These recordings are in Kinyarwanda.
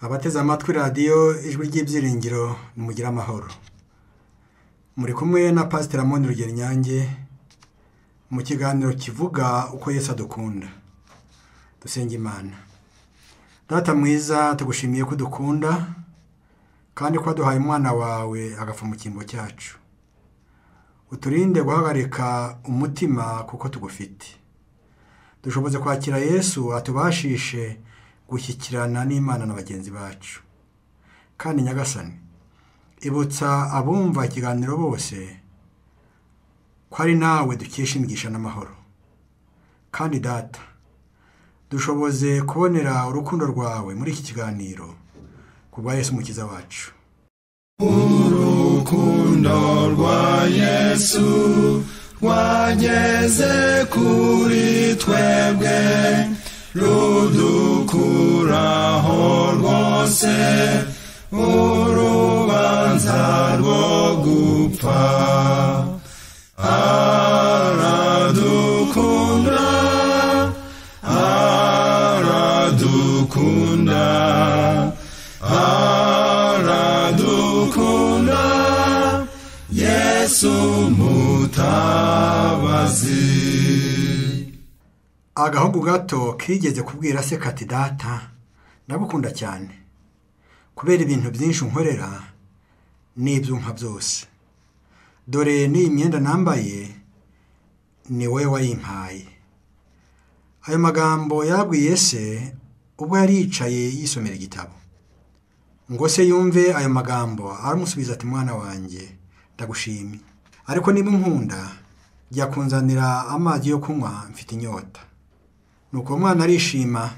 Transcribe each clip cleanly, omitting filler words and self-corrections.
Abateze amatwi radiyo Ijwi ry'Ibyiringiro, nimugire amahoro. Muri kumwe na Pasiteri Amoni Rugerinyange mu kiganiro kivuga uko Yesu adukunda. Dusenga Imana. Data mwiza, tugushimiye ko udukunda kandi ko waduhaye umwana wawe agapfa mu cyimbo cyacu. Uturinde guhagarika umutima kuko tugufite. Dushoboze kwakira Yesu atubashishe gushyikirana n'Imana na bagenzi bacu. Kandi Nyagasani, ibutsa abumva ikiganiro bose ko ari nawe dukesha imigisha n'amahoro. Kandi Data, dushoboze kubonera urukundo rwawe muri iki kiganiro ku bwa Yesu Umukiza wacu. Urukundo rwa Yesu rwageze kuri twebwe, rudukuraho rwose urubanza rwo gupfa. Aradukunda, aradukunda, aradukunda, Yesu mutabazi. Agahugu gato kigeze kubwira se kati: data, ndagukunda cyane kubera ibintu byinshi unkorera n'ibyo umpa byose. Dore n'iyi myenda nambaye ni wowe wayimpaye. Ayo magambo yabwiye se ubwo yari yicaye yisomera igitabo. Ngo se yumve ayo magambo, aramusubiza ati: mwana wanjye, ndagushimye, ariko niba unkunda jya kunzanira amazi yo kunywa, mfite inyota. Nuko umwana arishima,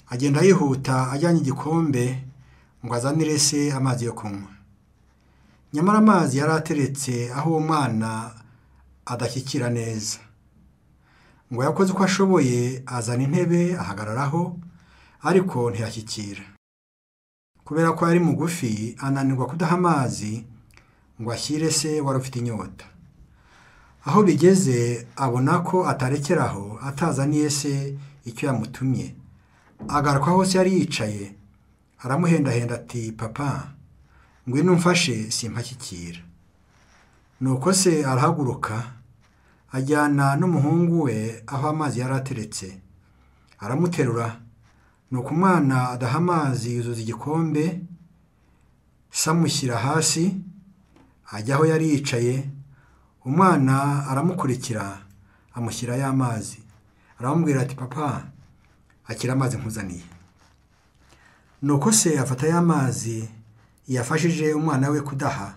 agenda yihuta ajyanye igikombe ngo azanire se amazi yo kunywa. Nyamara amazi yari ateretse aho uwo mwana adashyikira neza. Ngo yakoze uko ashoboye, azana intebe ahagararaho, ariko ntiyashyikira. Kubera ko yari mugufi, ananirwa kudaha amazi ngo ashyire se wari ufite inyota. Aho bigeze abona ko atarekeraho atazaniye se icyo yamutumye. Agaruka aho se yari yicaye, aramuhendahenda ati: papa, ngwino umfashe simpashyikira. Nuko se arahaguruka, ajyana n'umuhungu we aho amazi yari ateretse, aramuterura. Nuko umwana adaha amazi yuzuza igikombe, se amushyira hasi, ajya aho yari yicaye. Umwana aramukurikira, amushyira ya mazi, aramubwira ati: papa, akira amazi nkuzaniye. Nuko se afata ya mazi yafashije umwana we kudaha,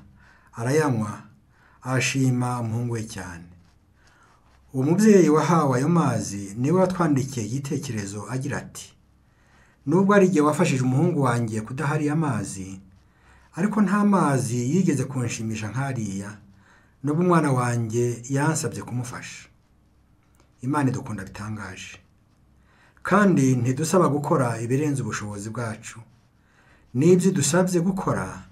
arayanywa, arashima umuhungu we cyane. Uwo mubyeyi wahawe ayo mazi niwe watwandikiye igitekerezo agira ati: nubwo ari igihe wafashije umuhungu wanjye kudaha ariya mazi, ariko nta mazi yigeze kunshimisha nk'ariya, nubwo umwana wanjye yansabye kumufasha. Imana idukunda bitangaje, kandi ntidusaba gukora ibirenze ubushobozi bwacu. N'ibyo dusabye gukora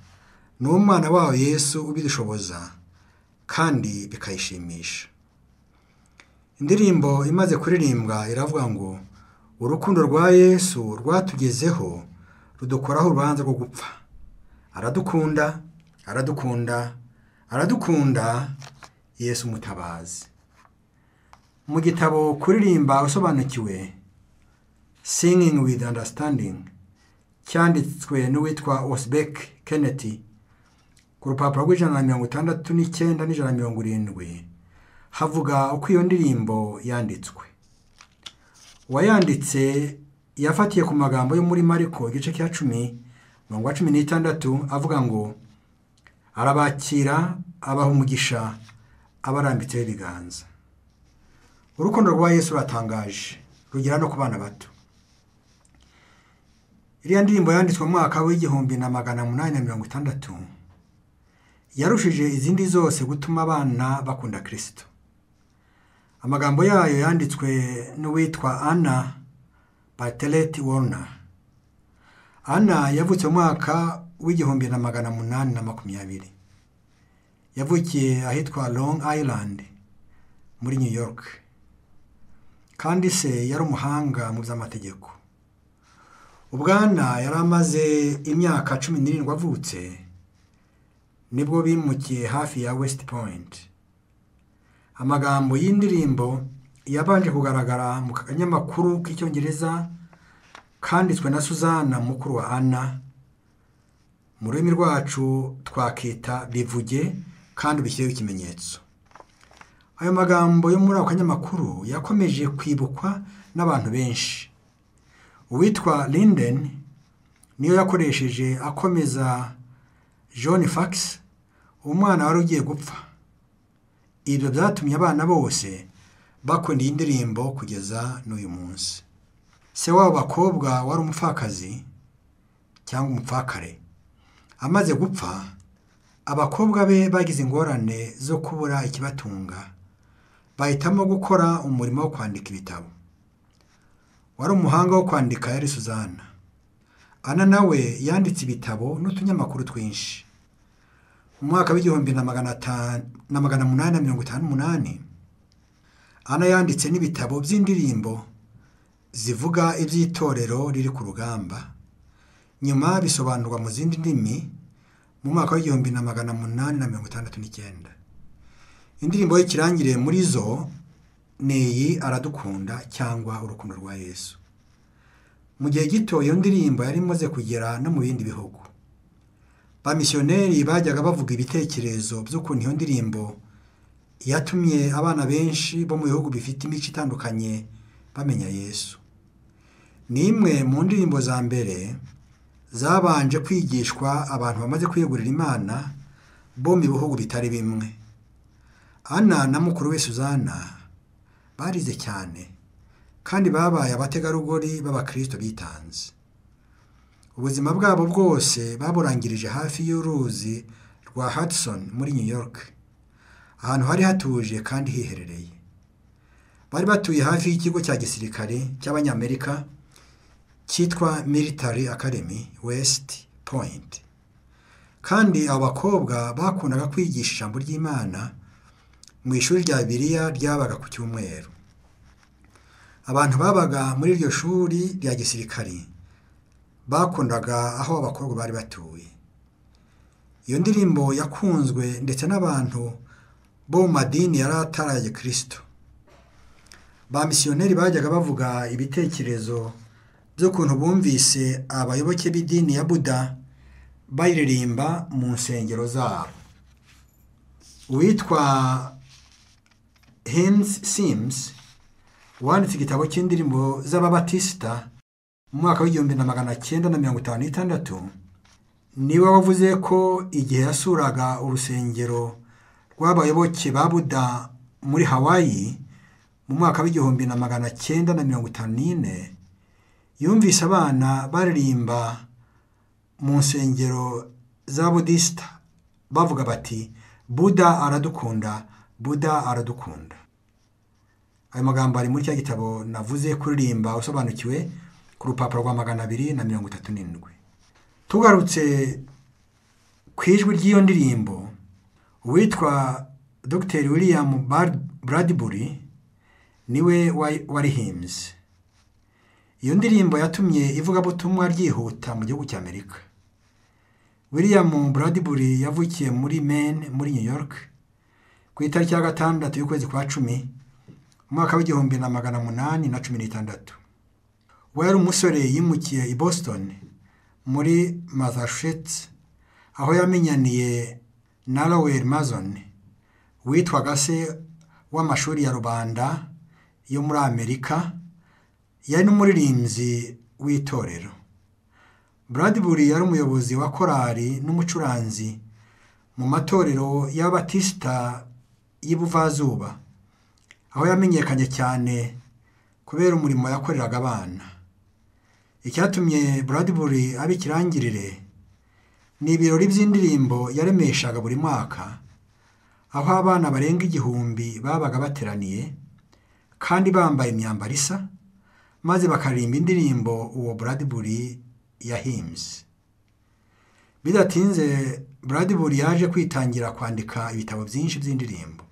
ni umwana wawe Yesu ubidushoboza kandi bikayishimisha. Indirimbo imaze kuririmbwa iravuga ngo urukundo rwa Yesu rwatugezeho rudukoraho urubanza rwo gupfa. Aradukunda, aradukunda, aradukunda, Yesu mutabazi. Mu gitabo Kuririmba Usobanukiwe, Singing with Understanding, cyanditswe n'uwitwa Osbeck Kennedy, ku rupapuro rw'169 n'170, havuga uko iyo ndirimbo yanditswe. Uwayanditse yafatiye ku magambo yo muri Mariko igice cya 10 umurongo wa 16, avuga ngo arabakira, abaha umugisha, abarambitseho ibiganza. Urukundo rwa Yesu ruratangaje, rugera no ku bana bato. Iriya ndirimbo yanditswe mu mwaka w'1860 yarushije izindi zose gutuma abana bakunda Kristo. Amagambo yayo yanditswe n'uwitwa Anna Bartlett Warner. Anna yavutse mu mwaka w'1820. Yavukiye ahitwa Long Island muri New York. Kandi se yari umuhanga mu by'amategeko. Ubwana yari amaze imyaka 17 avutse, nibwo bimukiye hafi ya West Point. Amagambo y'indirimbo yabanje kugaragara mu kanyamakuru k'Icyongereza kanditswe na Suzana mukuru wa Anna. Mu rurimi rwacu twakita bivuge kandi ubishyireho ikimenyetso. Ayo magambo yo muri ako kanyamakuru yakomeje kwibukwa n'abantu benshi. Uwitwa Linden niyo yakoresheje akomeza John Fax, umwana wari ugiye gupfa. Ibyo byatumye abana bose bakunda iyi ndirimbo kugeza n'uyu munsi. Se w'abo bakobwa wari umupfakazi cyangwa umupfakare. Amaze gupfa, abakobwa be bagize ingorane zo kubura ikibatunga, bahitamo gukora umurimo wo kwandika ibitabo. Wari umuhanga wo kwandika yari Suzana. Anna nawe yanditse ibitabo n'utunyamakuru twinshi. Mu mwaka w'1858 Anna yanditse n'ibitabo by'indirimbo zivuga iby'itorero riri ku rugamba. Nyuma bisobanurwa mu zindi ndimi mu mwaka w'1869. Indirimbo y'ikirangirire muri zo ni iyi Aradukunda cyangwa Urukundo rwa Yesu. Mu gihe gito iyo ndirimbo yari imaze kugera no mu bindi bihugu. Ba misiyoneri bajyaga bavuga ibitekerezo by'ukuntu iyo ndirimbo yatumye abana benshi bo mu bihugu bifite imico itandukanye bamenya Yesu. Ni imwe mu ndirimbo za mbere zabanje kwigishwa abantu bamaze kwiyegurira Imana bo mu bihugu bitari bimwe. Anna na mukuru we Suzana barize cyane kandi babaye abategarugori b'Abakristo bitanze. Ubuzima bwabo bwose baburangirije hafi y'uruzi rwa Hudson muri New York, ahantu hari hatuje kandi hiherereye. Bari batuye hafi y'ikigo cya gisirikare cy'Abanyamerika cyitwa Military Academy West Point. Kandi abo bakobwa bakundaga kwigisha ijambo ry'Imana mu ishuri rya Bibiliya ryabaga ku cyumweru. Abantu babaga muri iryo shuri rya gisirikare bakundaga aho abakobwa bari batuye. Iyo ndirimbo yakunzwe ndetse n'abantu bo mu madini yari ataraye Kristo. Ba misiyoneri bajyaga bavuga ibitekerezo by'ukuntu bumvise abayoboke b'idini ya Buda bayiririmba mu nsengero zabo. Uwitwa Hins Sims wanditse igitabo cy'indirimbo z'Ababatisita mu mwaka w'1956 niwe wavuze ko igihe yasuraga urusengero rw'abayoboke ba Buda muri Hawaii mu mwaka w'1954 yumvise abana baririmba mu nsengero za Budista bavuga bati Buda aradukunda, Buda aradukunda. Ayo magambo ari muri cya gitabo navuze kuririmba usobanukiwe ku rupapuro rwa 237. Tugarutse ku ijwi ry'iyo ndirimbo, uwitwa Dr. William Bradbury niwe warihimbye. Iyo ndirimbo yatumye ivugabutumwa ryihuta mu gihugu cy'Amerika. William Bradbury yavukiye muri Maine muri New York ku itariki ya 6 y'ukwezi kwa 10 umwaka w'1816. Ubwo yari umusore yimukiye i Boston muri Massachusetts, aho yamenyaniye na Lowell Mason witwaga se w'amashuri ya rubanda yo muri Amerika, yari n'umuririmbyi w'itorero. Bradbury yari umuyobozi wa korali n'umucuranzi mu matorero y'Abatisita y'Ibuvazuba, aho yamenyekanye cyane kubera umurimo yakoreraga abana. Icyatumye Bradbury aba ikirangirire ni ibirori by'indirimbo yaremeshaga buri mwaka, aho abana barenga 1000 babaga bateraniye kandi bambaye imyambaro isa, maze bakaririmba indirimbo uwo Bradbury yahimbye. Bidatinze Bradbury yaje kwitangira kwandika ibitabo byinshi by'indirimbo.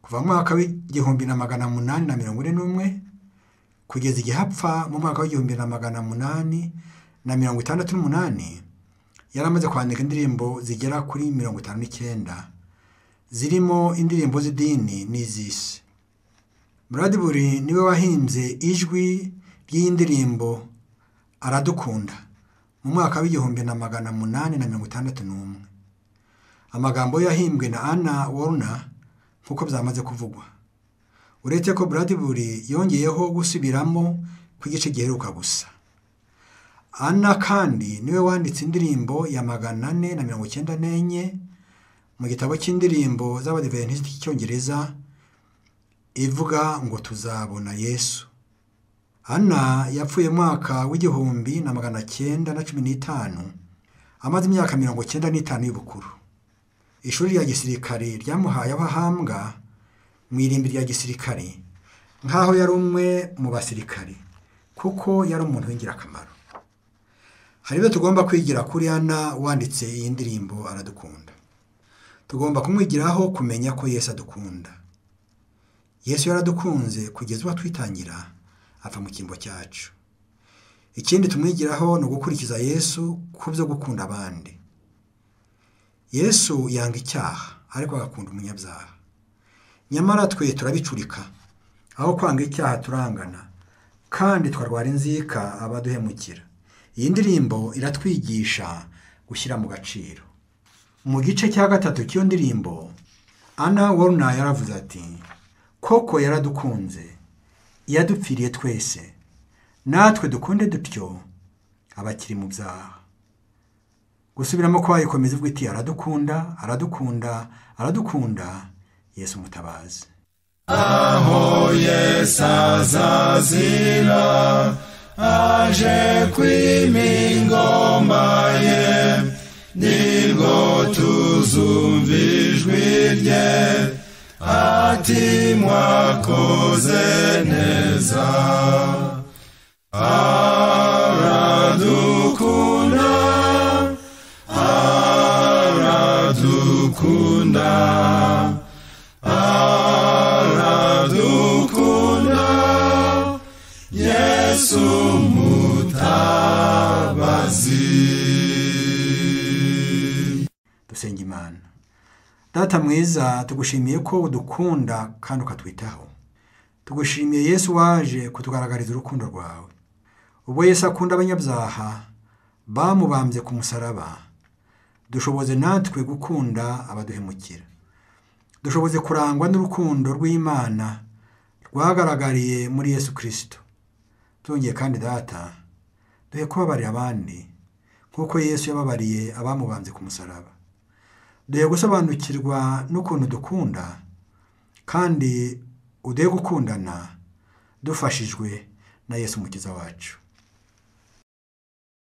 Kuva mu mwaka w'1841 Kugeza igihe apfa mu mwaka w'1868 yari amaze kwandika indirimbo zigera kuri 59 zirimo indirimbo z'idini n'iz'isi. Bradbury niwe wahimbye ijwi ry'iyi ndirimbo Aradukunda mu mwaka w'1861. Amagambo yahimbwe na Anna Warner nk'uko byamaze kuvugwa. Uretse ko Bradbury yongeyeho gusubiramo kw'igice giheruka gusa. Anna kandi niwe wanditse indirimbo ya 494 mu gitabo cy'indirimbo z'Abadiventisiti cy'Icyongereza ivuga ngo tuzabona Yesu. Anna yapfuye mwaka w'1915 amaze imyaka 95 y'ubukuru. Ishuri rya gisirikare ryamuhaye aho ahambwa mu irimbi rya gisirikare nk'aho yari umwe mu basirikare, kuko yari umuntu w'ingirakamaro. Hari ibyo tugomba kwigira kuri Anna wanditse iyi ndirimbo Aradukunda. Tugomba kumwigiraho kumenya ko Yesu adukunda. Yesu yaradukunze kugeza ubwo atwitangira apfa mu cyimbo cyacu. Ikindi tumwigiraho ni ugukurikiza Yesu ku byo gukunda abandi. Yesu yanga icyaha ariko agakunda umunyabyaha. Nyamara twe turabicurika, aho kwanga icyaha turangana kandi twarwara inzika abaduhemukira. Iyi ndirimbo iratwigisha gushyira mu gaciro. Mu gice cya 3 cy'iyo ndirimbo, Anna Warner yaravuze ati: koko yaradukunze, yadupfiriye twese, natwe dukunde dutyo abakiri mu byaha. Gusubiramo kwayo ikomeza ivuga iti: aradukunda, aradukunda, aradukunda, Yesu mutabazi. Aho Yesu azazira aje kwima ingoma ye, nibwo tuzumva ijwi rye ati mwakoze neza. Aradukunda, aradukunda, aradukunda, Yesu mutabazi. Dusenga Imana. Data mwiza, tugushimiye ko udukunda kandi ukatwitaho. Tugushimiye Yesu waje kutugaragariza urukundo rwawe. Ubwo Yesu akunda abanyabyaha bamubambye ku musaraba, dushoboze natwe gukunda abaduhemukira. Dushoboze kurangwa n'urukundo rw'Imana rwagaragariye muri Yesu Kristo. Twongeye kandi Data, duhe kubabarira abandi nk'uko Yesu yababariye abamubambye ku musaraba. Duhe gusobanukirwa n'ukuntu dukunda kandi uduhe gukundana dufashijwe na Yesu Umukiza wacu.